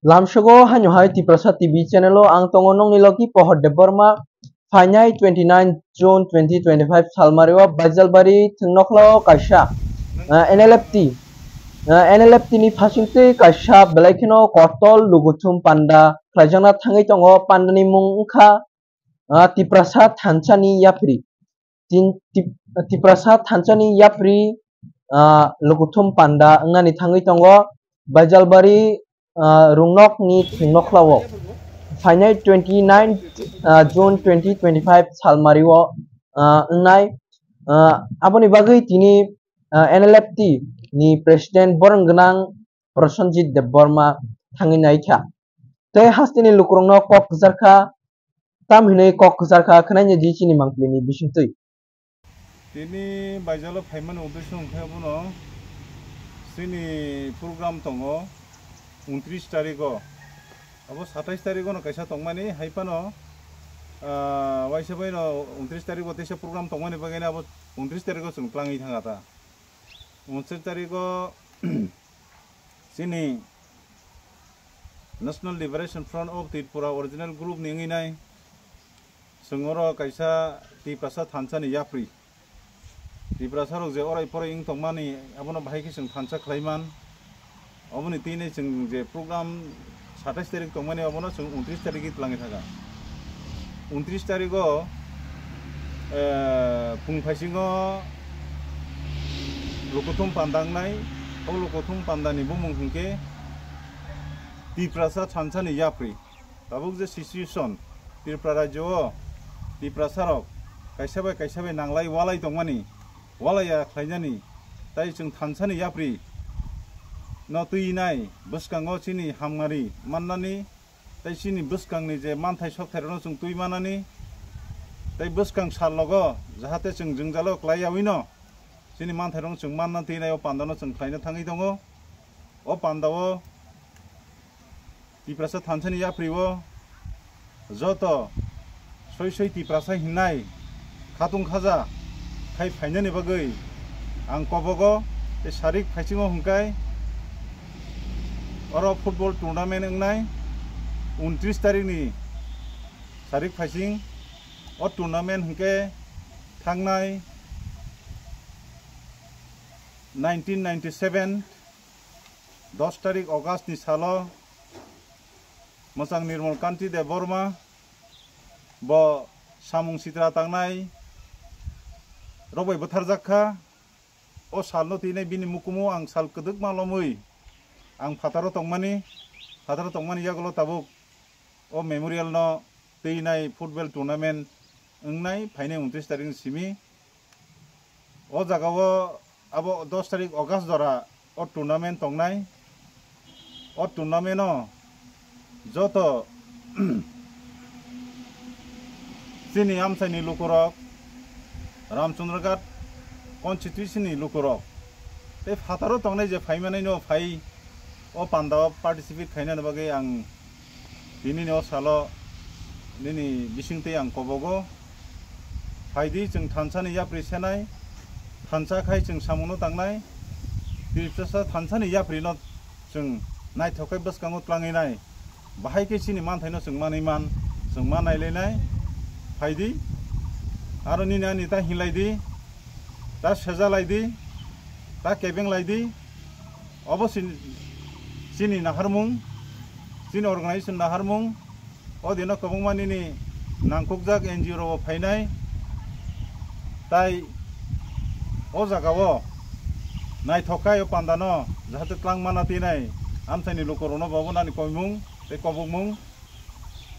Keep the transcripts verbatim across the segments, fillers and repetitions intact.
Lamsogo haino hai Tiprasa T V channel o ang tongo nongni logi Pohor Debbarma. Phainai twenty nine June twenty twenty five salmario Baijalbari thwngnokhlao kaisa, ah, N L F T, ah, N L F T ni phasingtwi kaisa belai kheno kotol luguthum panda khlaijakna thangwi tongo. Pandani mung wngkha, ah, Tiprasa thansani yapri. Tin-, Tip-, Tiprasa thansani yapri, ah, lukuthum panda wngnani thangwi tongo. Baijalbari, ah, Rungnokni thwngnokhlao phainai twenty nine, ah, June twenty twenty five salmario, ah, wngnai. Ah, aboni bagwi tini, ah, N L F T ni president borong gwnang Prosenjit Debbarma thangwi naikha. Tei hasteni lukurokno kok kwcharkha, tam hinwi kok kwcharkha khwnai di chini mangpili ni bisingtwi. Tini Baijalo phaimani uddesho hwnkhe abono chini program tongo untris tarigo. Abo satais tarigo no kaisa tongmani, hai phano, ah, waisa bai no untris tarigo teisa program tongmani bagwi no abo untris tarigo chwng twlangwi thangkha ta. Unsir tarigo chini National Liberation Front of Tripura original group ni wngwi nai chwng oro kaisa Tiprasa thansa ni yapri. Tiprasa rok je orai porai wng tongmani abono bahai khe chwng thansa khlai man. Oboni tini chwng je program satais tarik tongmani, obono chwng untris tarik twlangwi thangkha. Untris tarigo, eh, phung phaisingo lukuthum panda wngnai. O lukuthum pandani bumung hwnkhe Tiprasa thansani yapri. Tabuk je situation Tripura rajyo o Tiprasa rok kaisa bai kaisa bai nanglai walai tongmani, walai ya khlainani, tai chwng thansani yapri no twi nai, bwskango chini hamnari mannani, tai chini bwskangni je manthai sokthai rokno chwng twi manani, tai bwskang sal logo jahate chwng jwngjalo klai yaui no chini manthai rokno chwng manna twi nai, o panda no chwng khlaina thangwi tongo. O panda o Tiprasa thansani yapri o joto soi soi Tiprasa hinnai khatung khaja khai phainani bagwi ang kobogo tei sarik phaisingo hwnkhe oro football tournament wngnai untris tarikni sarik phaising. O tournament hwnkhe thangnai nineteen ninety seven dos tarik August ni salo mwchang Nirmal Kanti Debbarma bo samung sitra tangnai rok bai bwtharjak kha. O salno twi nai bini mukumu ang sal kwdwkma lomwi ang phataro tongmani, phataro tongmani yagulo tabuk o memorial no twi nai football tournament wngnai phainai untris tarik ni simi. O jaga o abo dos tarik August jora o tournament tongnai. O tournament o joto chini amchaini lukurok, Ramchandraghat constituency ni lukurok tei phataro tongnai je phaimanai no phai o panda o participate khainani bagwi ang Tini ni o salo nini bisingtwi ang kobogo. Phaidi chwng thansa ni yapri senai, thansa khai chwng samung no tangnai. Tiprasa thansa ni yapri no chwng naithok khai bwskango twlangwi nai. Bahai khe chini manthai no chwng manwi man, chwng ma nailainai. Phaidi, aro nini ani ta hinlaidi, ta sejalaidi, ta kebenglaidi. Obo sin-, chini naharmung, chini organization naharmung, o dino kwbangma nini nangkukjak N G O rok phainai, tai o jaga o naithok khai o panda no jahate twlang mana twi nai amchaini luku rok no bo nani koimung tei kobokmung,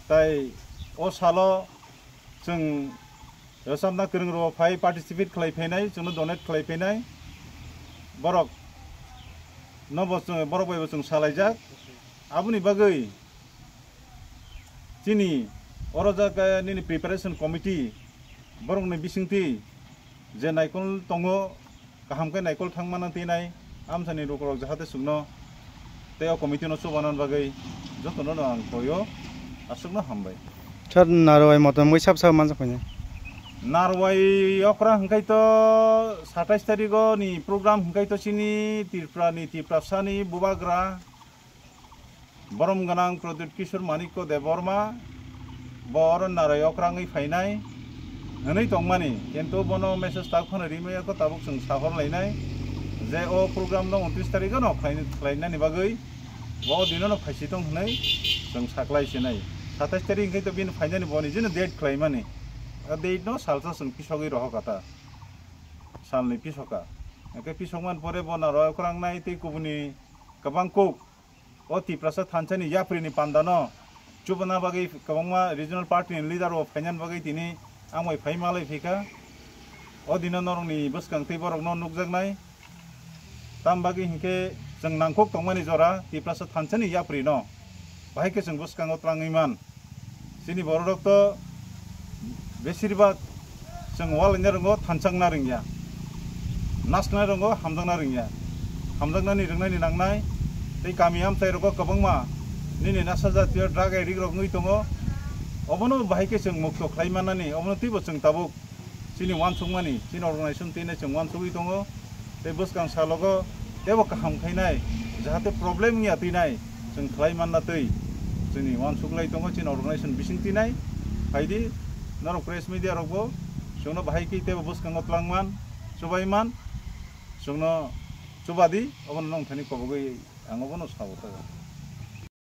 tai o salo chwng Rwchapna kwrwng rok phai participate khlai phainai, chwngno donate khlai phainai. Borok no bo chwng, borok bai bo chwng salaijak. Aboni bagwi chini oro jaga nini preparation committee borokni bisingtwi je naikol tongo, kaham khe naikol thang mana twi nai amchaini lukurok jahate chwngno tei o committee no chubanani bagwi jotono no ang koio, aswkno hambai. Sir, narwai motom wngwi sab sab manjak painai. Narwai okra hwnkhe to satais tarigo ni program hwnkhe to chini Tripura ni, Tiprasa ni bubagra Borom gwnang Pradyut Kishore Manikya Debbarma bo oro Narai okrangwi phainai hwnwi tongmani, kintu bono message tabuk phano rimaya kho, tabuk chwng sahor lainai je o program no untris tarikh no khlai-, khlainani bagwi bo dino no phaisi tong hwnwi chwng saklai sinai. Satais tarikh hwnkhe to bini phainani boni jeno date khlaimani. A date no salsa chwng pisogwi rohor kha ta. Salni pisoka. Hwnkhe pisokmani pore bo Narai okrang nai tei kubuni kwbang kok. O Tiprasa thansani yapri ni panda no chubana bagwi kwbangma regional party ni leader rok phainani bagwi tini ang bai phai malai phaikha. O dino norokni bwskang tei borok no nukjaknai. Tam bagwi hinkhe chwng nangkuk tongmani jora Tiprasa thansani yapri no bahai khe chwng bwskango twlangwi man. Chini borok rok to besirbak chwng wal wngya rwngo, thanchakna rwngya, nasna rwngo, hamjakna rwngya. Hamjaknani rwngnani nangnai tei kami amchai rogo kwbangma nini nasa jatiyo drug addict rok wngwi tongo. Obono bahai khe chwng mukto khlai mannani, obono teibo chwng tabuk chini uansukmani, chini organization tini chwng uansugwi tongo. Tei bwskang salogo teibo kaham khainai, jahate problem wngya twinai, chwng khlai manna twi chwngni uansuklai tongo chini organization bising twinai. Phaidi norok press media rokbo chwngno bahai khe teibo bwskango twlangman, chubaiman, chwngno chubadi, obono nongthani kobogwi ang obono sabo tago.